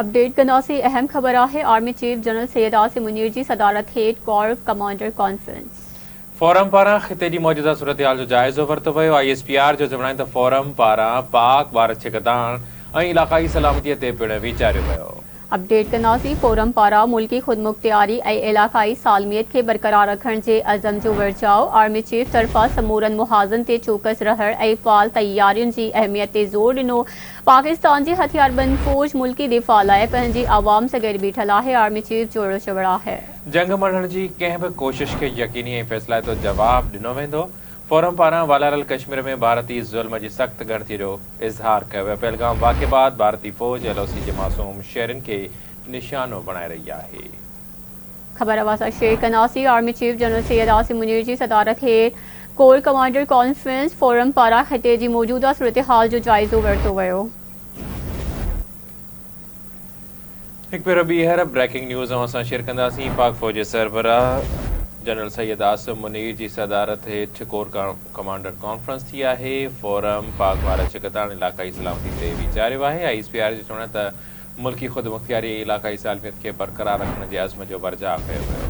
Update ڪنداسين اهم خبر آهي army chief general Syed Asim Munir جي صدارت هيٺ ڪور ڪمانڊر ڪانفرنس. فورم پاران خطي جي موجوده صورتحال جو جائزو ورتو ويو، I S P R جو چوڻ آهي ته فورم پاران پاڪ ڀارت ڇڪتاڻ ۽ علاقائي سلامتي تي پڻ ويچاريو ويو. اپڊيٽ ڪنداسين فورم پاران ملڪي خودمختياري ۽ علائقائي سالميت کي برقرار رکڻ جي عزم جو ورجاء، آرمي چيف طرفان سمورن محاذن تي چوڪس رهڻ ۽ فعال تيارين جي اهميت تي زور ڏنو، پاڪستان جي هٿياربند فوج ملڪي دفاع لاء پنهنجي عوام سان گڏ بيٺل آهي، آرمي چيف جو اهڙو چوڻ آهي. جنگ مڙهڻ جي ڪنهن به ڪوشش کي يقيني ۽ فيصلائتو جواب ڏنو ويندو، فورم پاران والاريل ڪشمير ۾ ڀارتي ظلم جي سخت ڳڻتي جو اظهار ڪيو ويو، پهلگام واقعي بعد ڀارتي فوج ايل او سي جي معصوم شهرين کي نشانو بڻائي رهي آهي. خبر اوهان سان شيئر ڪنداسين، army chief general Syed Asim Munir جي صدارت هيٺ ڪور ڪمانڊر ڪانفرنس فورم پاران خطي جي موجوده صورتحال جو جائزو ورتو ويو. هڪ ڀيرو ٻيهر بريڪنگ نيوز اوهان سان شيئر ڪنداسين، پاڪ فوج جي سربراهه جنرل سيد عاصم منير جي صدارت هيٺ ڪور ڪمانڊر ڪانفرنس ٿي آهي، فورم پاڪ ڀارت ڇڪتاڻ علائقائي سلامتي تي ويچاريو آهي، I S P R جو چوڻ آهي ته ملڪي خودمختياري ۽ علائقائي سالميت کي برقرار رکڻ جي عزم جو ورجاء ڪيو ويو.